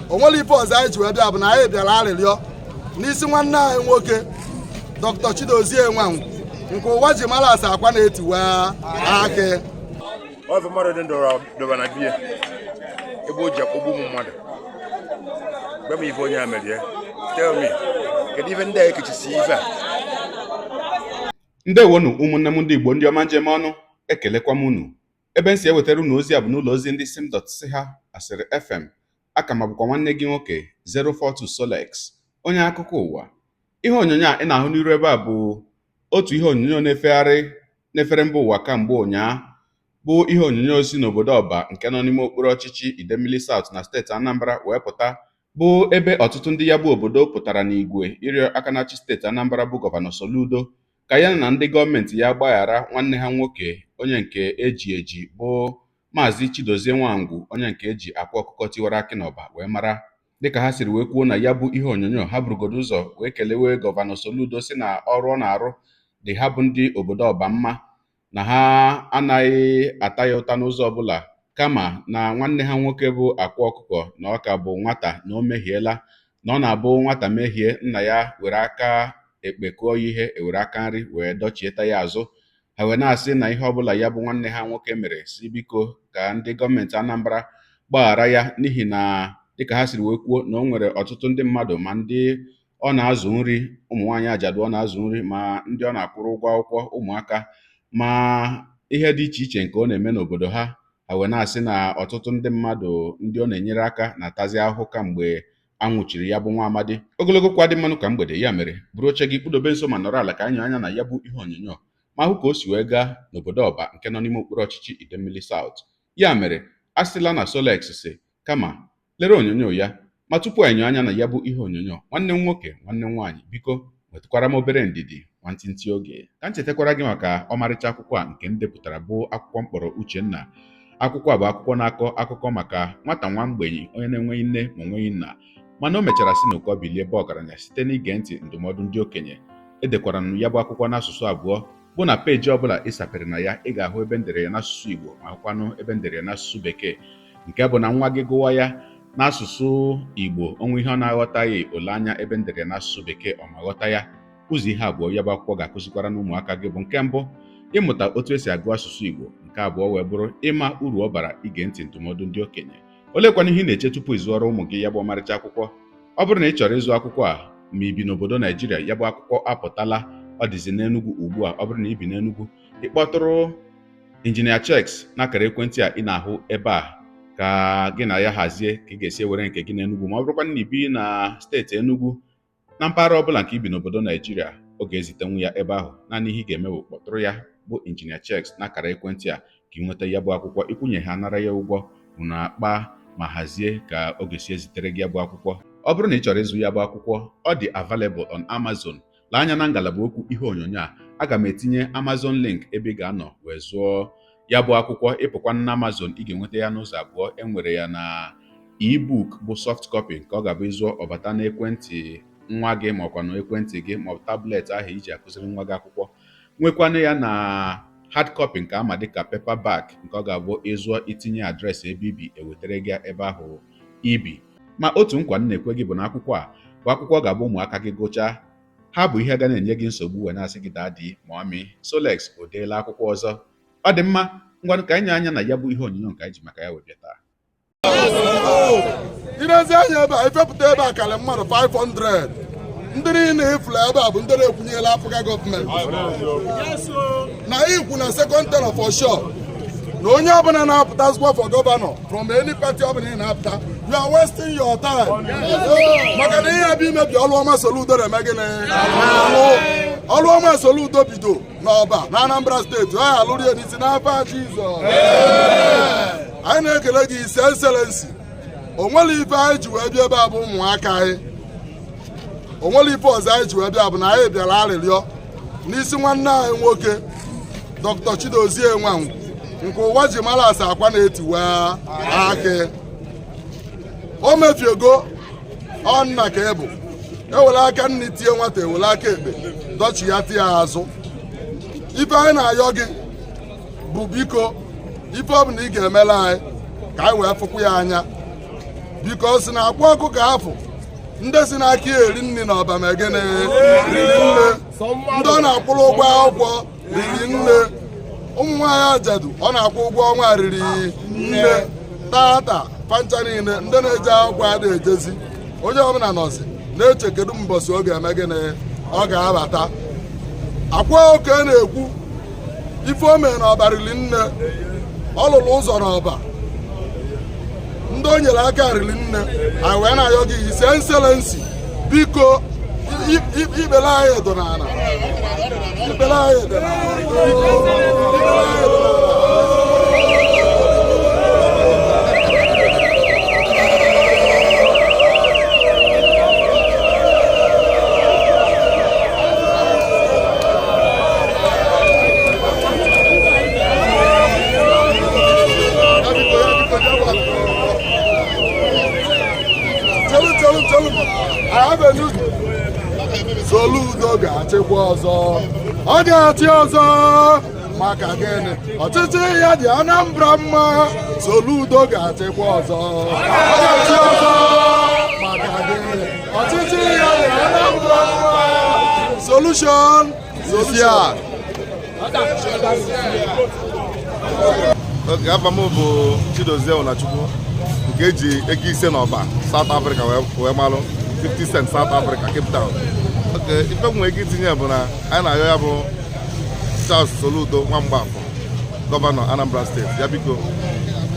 O nwere ife ọzọ anyị ji wee bịa bụ na anyị bịara arịrịọ n'isi nwanne anyị nwoke, Dr. Chidozie Nwangwu, nke ụwa ji mara asa akwa na-etiwa akị. Ọ bụ mmadụ dị ndụ dọba na biya ebe o ji akpọgbu ụmụ mmadụ. Gwa m ife onye a mere ya. Tell me, kedu ife ndị a ekechisi ife a? Ndewonu, ụmụnne m ndị Igbo, ndị ọma njem ọnụ. Ekelekwa m unu. Ebe m si ewetara unu ozi a bụ n'ụlọ ozi ndị sim dot si ha asịrị FM. Aka ma bụkwa nwanne gị nwoke 042 Solex, onye akụkọ ụwa. Ihe onyonyo a ị na-ahụ n'iru ebe a bụ otu ihe onyonyo na-efegharị n'efere mba ụwa kamgbe ụnyaa, bụ ihe onyonyo si n'obodo Ọba nke nọ n'ime okpuru ọchịchị Idemmili South na steeti Anambra wee pụta, bụ ebe ọtụtụ ndị ya bụ obodo pụtara n'igwe ịrịọ aka na-achị steeti Anambra bụ Gọvanọ Soludo ka ya na ndị gọọmenti ya gbaghara nwanne ha nwoke, onye nke eji eji bụ Maazị Chidozie Nwangwu, onye nke eji akwa ọkụkọ tiwara akị n'Ọba wee mara. Dịka ha siri wee kwuo na ya bụ ihe onyonyo, ha burugodo ụzọ wee kelewe Gọvanọ Soludo, si na ọrụ ọ na-arụ dị ha bụ ndị obodo Ọba mma, na ha anaghị ata ya ụta n'ụzọ ọbụla, kama na nwanne ha nwoke bụ akwa ọkụkọ na ọ ka bụ nwata, na o mehiela, na ọ na-abụ nwata mehie, nna ya were aka ekpe kụọ ya ihe, ewere aka nri wee dọchieta ya azụ. Ha wee na-asị na ihe ọbụla ya bụ nwanne ha nwoke mere, si biko ka ndị gọọmenti Anambra gbaghara ya, n'ihi na dịka ha siri wee kwuo, na o nwere ọtụtụ ndị mmadụ, ma ndị ọ na-azụ nri, ụmụ nwaanyị ajadu ọ na-azụ nri, ma ndị ọ na-akwụrụ ụgwọ akwụkwọ ụmụaka, ma ihe dị iche iche nke ọ na-eme n'obodo ha. Ha wee na-asị na ọtụtụ ndị mmadụ ndị ọ na-enyere aka na-atazi ahụhụ kamgbe a nwụchiri ya bụ nwa amadi. Ogologo kwa dị mmanụ ka mgbede ya mere, buru oche gị, kpụdobe nso ma nọrọ ala ka anyị anya na ya bụ ihe onyonyo ma hụ ka o si wee gaa n'obodo Ọba nke nọ n'ime okpuru ọchịchị Idemmili South. Ya mere, a sịla na Solex si, kama lere onyonyo ya. Ma tupu anyị anya na ya bụ ihe onyonyo, nwanne m nwoke, nwanne m nwaanyị, biko nwetụkwara m obere ndidi nwantịntị oge ka m chetakwara gị maka ọmarịcha akwụkwọ a nke m depụtara, bụ akwụkwọ mkpọrọ Uchenna. Akwụkwọ a bụ akwụkwọ na-akọ akụkọ maka nwata nwa mgbenyi, onye na-enweghị nne ma onweghị nna, mana o mechara si n'ụkọ bilie ebe ọgaranya site n'ige ntị ndụmọdụ ndị okenye. Edekwara m ya bụ akwụkwọ n'asụsụ abụọ, bụ na peeji ọbụla ị sapere na ya, ị ga-ahụ ebe ndere ya n'asụsụ Igbo ma hụkwanụ ebe ndere ya n'asụsụ Bekee, nke bụ na nwa gị gụwa ya n'asụsụ Igbo, onwe ihe ọ na-aghọtaghị, ole anya ebe ndere ya n'asụsụ Bekee, ọ ma ghọta ya. Ụzọ ihe abụọ ya bụ akwụkwọ ga-akụzikwara n'ụmụaka gị bụ: nke mbụ, ịmụta otu esi agụ asụsụ Igbo; nke abụọ wee bụrụ ịma uru ọ bara ige ntị ndụmọdụ ndị okenye. Olekwana ihe ị na-eche tupu ị zụọrọ ụmụ gị ya bụ ọmarịcha akwụkwọ? Ọ bụrụ na ị chọrọ ịzụ akwụkwọ a ma ị bi n'obodo Naijiria, ya bụ akwụkwọ apụtala, ọ dịzi n'Enugu ugbu a. Ọ bụrụ na ị bi n'Enugu, ị kpọtụrụ Injinia Checks n'akara ekwentị a ị na-ahụ ebe a ka gị na ya hazie ka ị ga-esi ewere nke gị n'Enugu. Ma ọ bụrụkwa na ị bi na steeti Enugu, na mpaghara ọbụla nke ibi n'obodo Naijiria, ọ ga-ezitenwu ya ebe ahụ. Naanị ihe ị ga-eme bụ kpọtụrụ ya bụ Injinia Checks n'akara ekwentị a ka ị nweta ya bụ akwụkwọ. Ịkwụnye ha, nara ya ụgwọ, unu akpa ma hazie ka ọ ga-esi ezitere gị ya bụ akwụkwọ. Ọ bụrụ na ị chọrọ ịzụ ya bụ akwụkwọ, ọ dị available on Amazon. Lee anya na ngalaba okwu ihe onyonyo a, aga m etinye Amazon link ebe ị ga-anọ wee zụọ ya bụ akwụkwọ. Ịpụkwa na Amazon, ị ga-enweta ya n'ụzọ abụọ. Enwere ya na ebook bụ soft copy, nke ọ ga-abụ ịzụọ, ọbata n'ekwentị nwa gị ma ọkwa na ekwentị gị ma ọ bụ tablet ahụ iji akụziri nwa gị akwụkwọ. Nwekwanụ ya na hard copy, nke ama dịka paperback, nke ọ ga-abụ ịzụọ, itinye address ebe ibi, ewetara gị ebe ahụ ibi. Ma otu nkwa m na-ekwe gị bụ na akwụkwọ a bụ akwụkwọ ọ ga-abụ ụmụaka gị gụchaa, ha bụ ihe ga na-enye gị nsogbu wee na-asị gị, "Daddy, mommy, Solex o deela akwụkwọ ọzọ." Ọ dị mma, ngwanụ, ka anyị nye anya na ya bụ ihe onyonyo nke anyị ji maka ya wee bịa taa. Ilezi anya ebe a, ifepụta ebe a karị mmadụ 500. Ndị niile ifuru ebe a bụ ndị na-ekwunyela APGA gọọmenti na ikwu na second term for sure, na onye ọbụla na-apụta for gọvanọ from any party ọbụla ị na-apụta, you are wasting your time, maka na ihe bụ imebi ọlụ ọma Soludo na-eme. Gịnị na-alụ ọlụ ọma Soludo bido n'Ọba na Anambra Steeti, ọ ya alụrụ ya n'isi n'afọ Jizọs. Anyị na-ekele gị, His Excellency. O nwere ife anyị ji wee bịa ebe a bụ ụmụaka anyị. O nwere ife ọzọ anyị ji wee bịa bụ na anyị bịara arịrịọ n'isi nwanne anyị nwoke, Dr. Chidozie Nwangwu, nke ụwa ji mara asa akwa na-etiwa akị. O mefiego ọ nna ka ị bụ, ewere aka nri tie nwata, ewere aka ekpe dọchi ya tie ya azụ. Ife anyị na-ayọ gị bụ, biko, ife ọ bụla ị ga-emere anyị ka anyị wee fụkwu ya anya. Because na Akwa Ọkụkọ afọ ndị si n'aka ya eri nri na ọba ma gịnị riri nne, ndị ọ na-akwụrụ ụgwọ akwụkwọ riri nne, ụmụ nwaanyị ajadu ọ na-akwụ ụgwọ ọnwa riri nne, tata pancha niile ndị na-eje akwụkwọ adịghị ejezi. Onye ọbụla nọzi na-eche kedu mbọsị ọ ga-eme gịnị ọ ga-abata. Akwa Ọkụkọ na-ekwu ife o mere na ọba riri nne, ọ lụrụ ụzọ n'ọba, ndị o nyere aka riri nne. Anyị wee na-ayọ gị His Excellency, biko ikpere anyị dị n'ala, ikpere anyị dị n'ala, biko ikpere anyị dị n'ala. Ya biko, ya biko, ya biko. Chelu, chelu, chelu. I have a news. Soludo ga-achịkwa ọzọ, ọ ga-achị ọzọ. Maka gịnị? Ọchịchị ya dị Anambra mma. Soludo ga-achịkwa ọzọ, ọ ga-achị ọzọ. Maka gịnị? Ọchịchị ya dị Anambra mma. Solution, solution. Oge afa m bụ Chidozie Ụnachukwu, nke eji ego ise n'ọba South Africa wee malụ 50 cent South Africa, Cape Town. Oke ife m nwere ike itinye bụ na anyị na-ayọ ya bụ Charles Soludo nwa Mgbafọ, gọvanọ Anambra Steeti, ya biko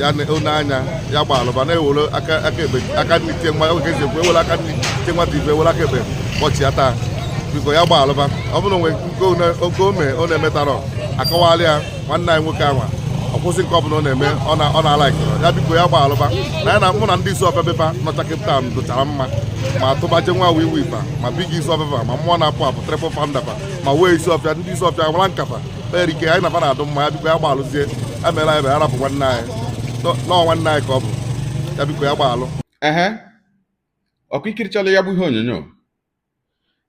ya one anya ya gba alụba na-ewere aka aka ekpe aka nri tie nwa oge ezi ekwu, ewere aka nri tie nwata ife, ewere aka ekpe kpọchi ya taa. Biko ya gba alụba. Ọ bụrụ na onwe nke ome ọ na-emetarọ, akọwala ya nwanne anyị nwoke anwa, ọ kwụsị nke ọbụla ọ na-eme ọ na-alaikịrọ ya. Biko ya gba alụba na ya na mụ na ndị isi ọfịa nọcha Cape Town dụchara mma, ma tụbaje nwa wiwi ifa, ma big isi ọfịa, ma mmụọ na-apụ apụ, triple founder, ma wee isi ọfịa, ndị isi ọfịa nwara nkapa kpere ike anyị na fa na-adụ mma. Ya biko ya gba alụzie, ya mere anyị ya rapụ nwanne anyị nọọ, nwanne anyị ka ọ bụ. Ya biko ya gba alụ. Ehe, ọkụ ikirichala ya bụ ihe onyonyo.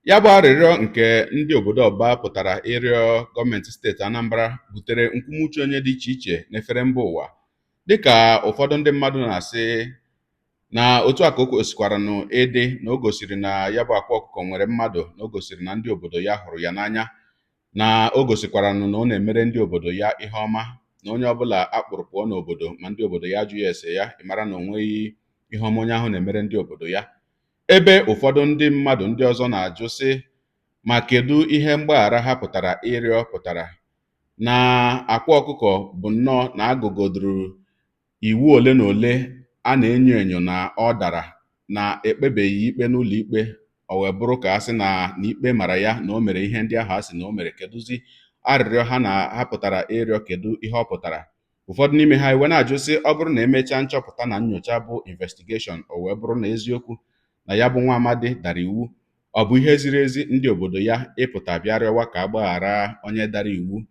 Ya bụ arịrịọ nke ndị obodo Ọba pụtara ịrịọ gọọmenti steeti Anambra butere nkwumuche onye dị iche iche n'efere mba ụwa, dịka ụfọdụ ndị mmadụ na-asị na otu a ka o kwesịkwaranụ ịdị, na o gosiri na ya bụ Akwa Ọkụkọ nwere mmadụ, na o gosiri na ndị obodo ya hụrụ ya n'anya, na o gosikwaranụ na ọ na-emere ndị obodo ya ihe ọma, na onye ọbụla akpụrụ pụọ n'obodo ma ndị obodo ya ajụghị ese ya, ị mara na o nweghị ihe ọma onye ahụ na-emere ndị obodo ya. Ebe ụfọdụ ndị mmadụ ndị ọzọ na-ajụ sị, ma kedu ihe mgbaghara ha pụtara ịrịọ pụtara, na Akwa Ọkụkọ bụ nnọọ na agụgodoro iwu ole na ole a na-enyo enyo na ọ dara, na ekpebeghị ikpe n'ụlọ ikpe, o wee bụrụ ka a sị na ikpe mara ya na o mere ihe ndị ahụ a sị na o mere. Kedụzi arịrịọ ha na ha pụtara ịrịọ? Kedu ihe ọ pụtara? Ụfọdụ n'ime ha iwe na-ajụ sị, ọ bụrụ na emechaa nchọpụta na nyocha bụ investigation, o wee bụrụ na eziokwu na ya bụ nwa amadi dara iwu, ọ bụ ihe ziri ezi ndị obodo ya ịpụta bịa rịọwa ka a gbaghara onye dara iwu?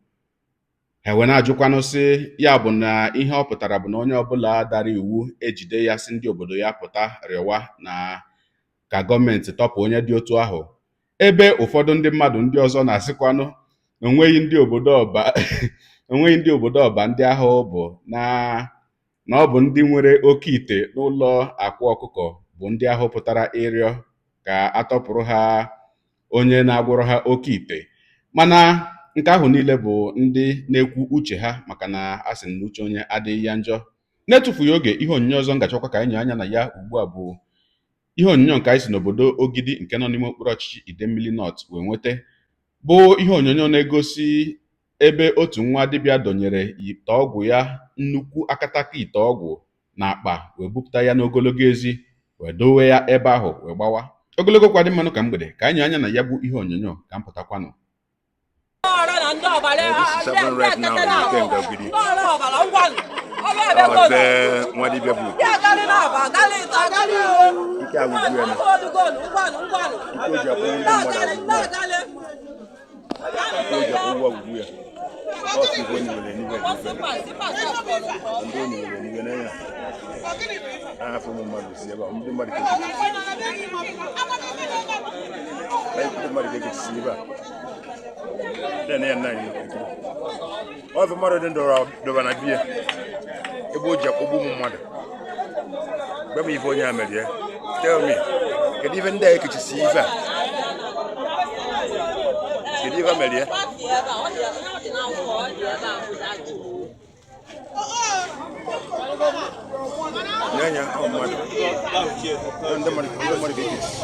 Ha wee na-ajụkwanụ sị, ya bụ na ihe ọ pụtara bụ na onye ọbụla dara iwu ejide ya, sị ndị obodo ya pụta rịọwa na ka gọọmenti tọpụ onye dị otu ahụ? Ebe ụfọdụ ndị mmadụ ndị ọzọ na-asịkwanụ na onweghị ndị obodo Ọba, onweghị ndị obodo Ọba ndị ahụ bụ na ọ bụ ndị nwere oke ite n'ụlọ Akwa Ọkụkọ bụ ndị ahụ pụtara ịrịọ ka a tọpụrụ ha onye na-agwọrọ ha oke ite. Mana nke ahụ niile bụ ndị na-ekwu uche ha, maka na a sị na uche onye adịghị ya njọ. Na-etufughị oge, ihe onyonyo ọzọ m ga-achọkwa ka anyị nye anya na ya ugbu a bụ ihe onyonyo nke anyị si n'obodo Ogidi nke nọ n'ime okpuru ọchịchị Idemmili North wee nweta, bụ ihe onyonyo na-egosi ebe otu nwa dibịa dọnyere ite ọgwụ ya, nnukwu akataka ite ọgwụ na akpa, wee bupụta ya n'ogologo ezi wee dowe ya ebe ahụ wee gbawa ogologo kwa dị mmanụ. Ka mgbede ka anyị nye anya na ya bụ ihe onyonyo ka m pụtakwanụ. This is happening right now in Ikenga Ogidi. Ọ be nwa dibịa bụ ike agwụgwụ ya na ike o ji akwụ ndị mmadụ agwụgwụ ya, ike o ji akwụ ụgwọ agwụgwụ ya. Ọ sị ife onye nwere n'iwe ndị onye nwere n'iwe n'anya ahafụ ụmụ mmadụ si ebe a, ndị mmadụ ka ndị mmadụ ga-ekechisi ebe a na ya nna anyị okirikiri. Ọ ife mmadụ dị ndụ dọba na biya ebe o ji akpọgbu ụmụ mmadụ. Gwa m ife onye a mere ya. Tell me, kedu ife ndị a ekechisi ife a? Kedu ife mere ya? Nye anya ọ mmadụ. Ndị mmadụ ga-ekechisi.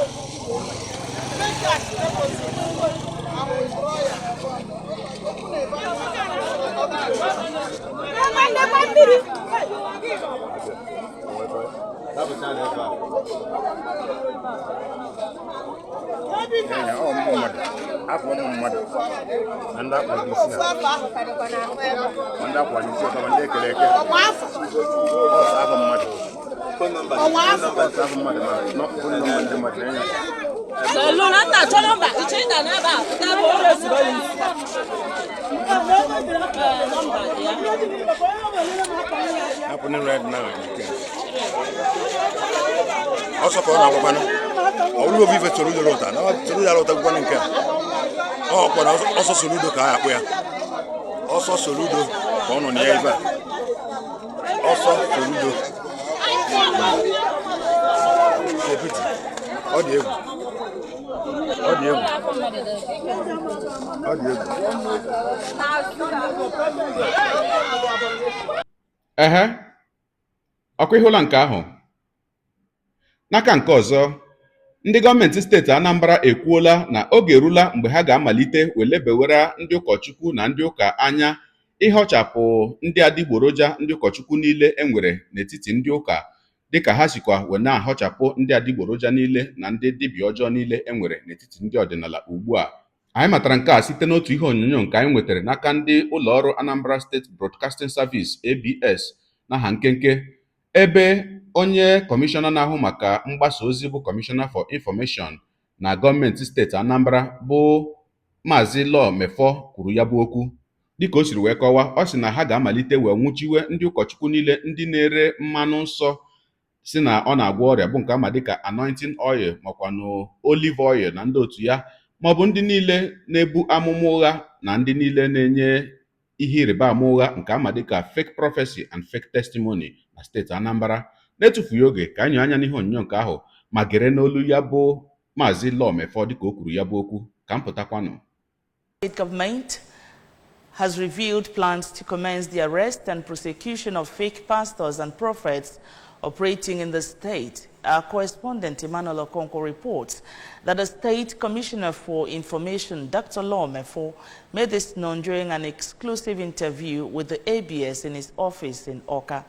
Afọ ụmụ mmadụ na ndị akpọrọ isi na ndị akwara isi ọtọ ma ndị ekere eke ọsọ afọ mmadụ ọsọ afọ mmadụ ma phone number ndị mmadụ anya. Happening right now in the ọsọ ka ọ na-agbakwanụ ọ bụrụ ofe ife Soludo lụta na Soludo alụtagwukwanụ nke a ọ kpọrọ ọsọ Soludo ka a akpụ ya ọsọ Soludo ka ọ nọ na ya ebe a ọsọ Soludo deputy ọ dị egwu ọ dị egwu ọ dị egwu. Ehe, ọkwa ịhụla nke ahụ. N'aka nke ọzọ, ndị gọọmenti steeti Anambra ekwuola na oge erula mgbe ha ga-amalite welebewera ndị ụkọchukwu na ndị ụka anya ịghọchapụ ndị adịgboroja ndị ụkọchukwu niile e nwere n'etiti ndị ụka, dịka ha sikwa wee na-ahọchapụ ndị adịgboroja niile na ndị dibịa ọjọọ niile e nwere n'etiti ndị ọdịnala ugbu a. Anyị matara nke a site n'otu ihe onyonyo nke anyị nwetara n'aka ndị ụlọọrụ Anambra State Broadcasting Service ABS n'aha nkenke, ebe onye kọmishọna na-ahụ maka mgbasa ozi bụ Commissioner for Information na gọọmenti steeti Anambra bụ Maazị Law Mefor kwuru ya bụ okwu. Dịka o siri wee kọwaa, ọ sị na ha ga-amalite wee nwụchiwe ndị ụkọchukwu niile ndị na-ere mmanụ nsọ si na ọ na-agwọ ọrịa bụ nke ama dịka anointing oil makwanụ olive oil na ndị otu ya, maọbụ ndị niile na-ebu amụma ụgha na ndị niile na-enye ihe ịrịba ama ụgha nke ama dịka fake prophecy and fake testimony na steeti Anambra. Na-etufughị oge, ka anyị anya n'ihe onyonyo nke ahụ ma gere n'olu ya bụ Maazị Law Mefor dịka o kwuru ya bụ okwu. Ka m pụtakwanụ. State government has revealed plans to commence the arrest and prosecution of fake pastors and prophets operating in the state. Our correspondent Emmanuel Okonkwo reports that the State Commissioner for Information, Dr. Law Mefor, made this known during an exclusive interview with the ABS in his office in Awka.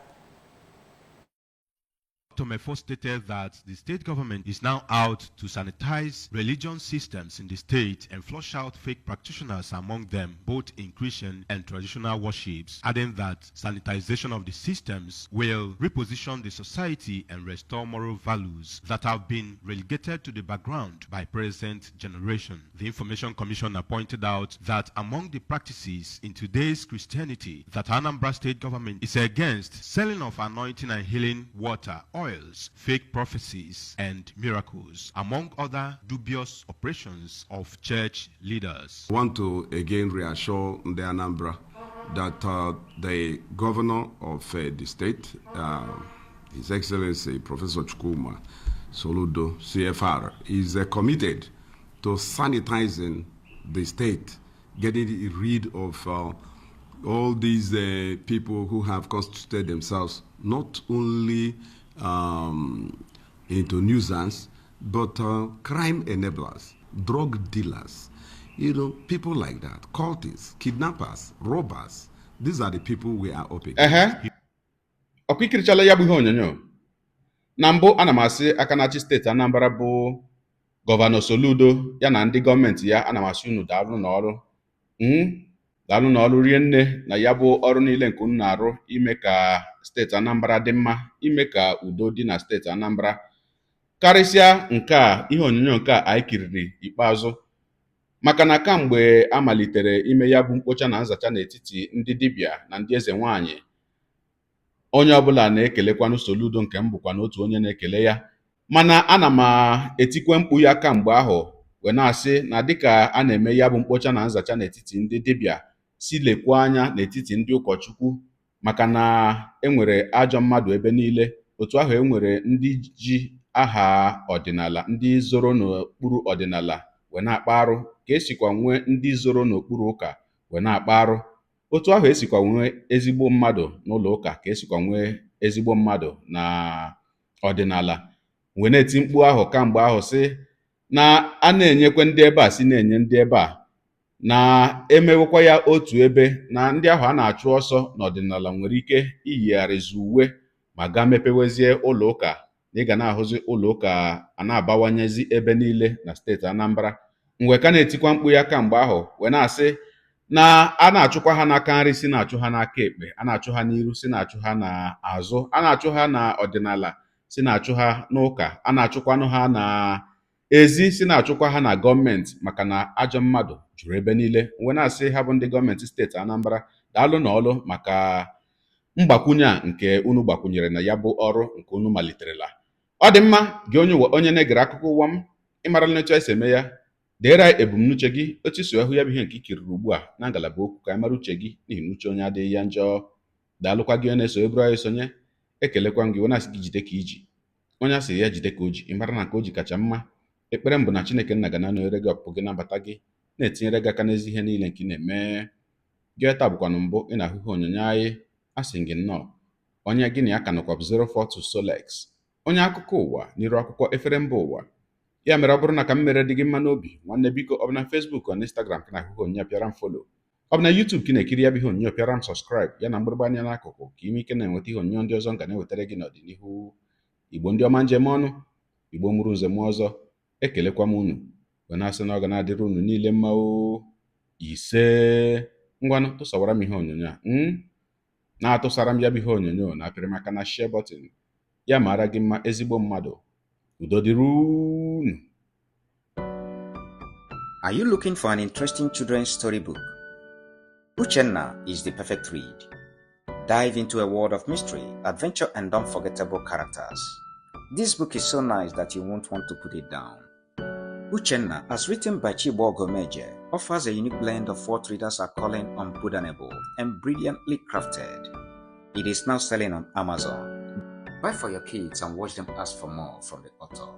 Dr. Mefor stated that the state government is now out to sanitize religion systems in the state and flush out fake practitioners among them, both in Christian and traditional worships, adding that sanitization of the systems will reposition the society and restore moral values that have been relegated to the background by present generation. The Information Commissioner pointed out that among the practices in today's Christianity that Anambra State government is against selling of anointing and healing water, oils, fake prophecies, and miracles, among other dubious operations of church leaders. I want to again reassure the Anambra that the governor of the state, His Excellency Professor Chukwuma Soludo, CFR, is committed to sanitizing the state, getting rid of all these people who have constituted themselves not only into nuisance, but crime enablers, drug dealers, people like that, cultists, kidnappers, robbers. These are the people we are up against. Ehe, ọkwa ikirichala ya bụ ihe onyonyo. Na mbụ, ana m asị aka na-achị steeti Anambra bụ Gọvanọ Soludo ya na ndị gọọmenti ya, ana m asị unu daalụ n'ọrụ, daalụ n'ọrụ rie nne na ya bụ ọrụ niile nke unu na-arụ ime ka steeti Anambra dị mma, ime ka udo dị na steeti Anambra, karịsịa nke a ihe onyonyo nke a anyị kiriri ikpeazụ, maka na kamgbe a malitere ime ya bụ mkpocha na nzacha n'etiti ndị dibịa na ndị eze nwanyị, onye ọbụla na-ekelekwanụ Soludo, nke m bụkwa n'otu onye na-ekele ya. Mana ana m etikwe mkpu ya kamgbe ahụ wee na-asị na dịka a na-eme ya bụ mkpocha na nzacha n'etiti ndị dibịa, si lekwa anya n'etiti ndị ụkọchukwu, maka na e nwere ajọ mmadụ ebe niile. Otu ahụ e nwere ndị ji aha ọdịnala, ndị zoro n'okpuru ọdịnala wee na-akpa arụ, ka esikwa nwee ndị zoro n'okpuru ụka wee na-akpa arụ. Otu ahụ esikwa nwee ezigbo mmadụ n'ụlọ ụka, ka esikwa nwee ezigbo mmadụ na ọdịnala. Wee na-eti mkpu ahụ kamgbe ahụ sị na a na-enyekwe ndị ebe a, si na-enye ndị ebe a, na-emewekwa ya otu ebe na ndị ahụ a na-achụ ọsọ n'ọdịnala nwere ike iyigharịzi uwe ma gaa mepewezie ụlọ ụka, na ị ga na-ahụzi ụlọ ụka a na-abawanyezi ebe niile na steeti Anambra. Mgbe ka na-etikwa mkpu ya kamgbe ahụ wee na-asị na a na-achụkwa ha n'aka nri, si na-achụ ha n'aka ekpe, a na-achụ ha n'iru, si na-achụ ha n'azụ, a na-achụ ha na ọdịnala, si na-achụ ha n'ụka, a na-achụkwanụ ha na ezi, si na-achụkwa ha na gọọmenti, maka na ajọ mmadụ juru ebe niile. Wee na-asị ha bụ ndị gọọmenti steeti Anambra, daalụ na ọlụ maka mgbakwunye a nke unu gbakwunyere na ya bụ ọrụ nke unu maliterela. Ọ dị mma gị onye ụwa, onye na-egere akụkọ ụwa m, ịmarala n'etu anyị si eme ya. Deere anyị ebumnuche gị, otu isi hụ ya bụ ihe nke ikiriri ugbu a na ngalaba okwu, ka anyị mara uche gị, n'ihi na uche onye adịghị ya njọ. Daalụkwa gị onye na-eso eburu anyị sonye, ekelekwa m gị wee na-asị gị jide ka iji. Onye a sị ya jide ka o ji, ị mara na nke o ji kacha mma. Ekpere m bụ na Chineke nna ga na-anọnyere gị, ọpụpụ gị na mbata gị, na-etinyere gị aka n'ezi ihe niile nke ị na-eme. Gị taa bụkwanụ mbụ ị na-ahụ ihe onyonyo anyị, a sị gị nnọọ. Onye gị na ya ka nọkwa bụ 042 Solex, onye akụkọ ụwa n'iru akwụkwọ efere mba ụwa. Ya mere ọ bụrụ na ka m mere dị gị mma n'obi, nwanne biko, ọ bụ na Facebook, ọ na Instagram ka na-ahụ ihe onyonyo, pịara m follow. Ọ bụ na YouTube ka ị na-ekiri ya bụ ihe onyonyo, pịara m subscribe ya na mgbịrịgba anya n'akụkụ, ka ime ike na-enweta ihe onyonyo ndị ọzọ m ga na-ewetara gị n'ọdịnihu. Igbo ndị ọma, njem ọnụ, Igbo mụrụ nze m ọzọ, ekelekwa m unu wee na-asị na ọ ga na-adịrị unu niile mma o. Ise. Ngwanụ, tụsawara m ihe onyonyo a, na-atụsara m ya bụ ihe onyonyo na apịrị maka na share button ya. Mara gị mma, ezigbo mmadụ. Udo dịrị unu. Are you looking for an interesting children's storybook? Uchenna is the perfect read. Dive into a world of mystery, adventure, and unforgettable characters. This book is so nice that you won't want to put it down. Uchenna, as written by Chibo Gomeje, offers a unique blend of what readers are calling unputdownable and brilliantly crafted. It is now selling on Amazon. Buy for your kids and watch them ask for more from the author.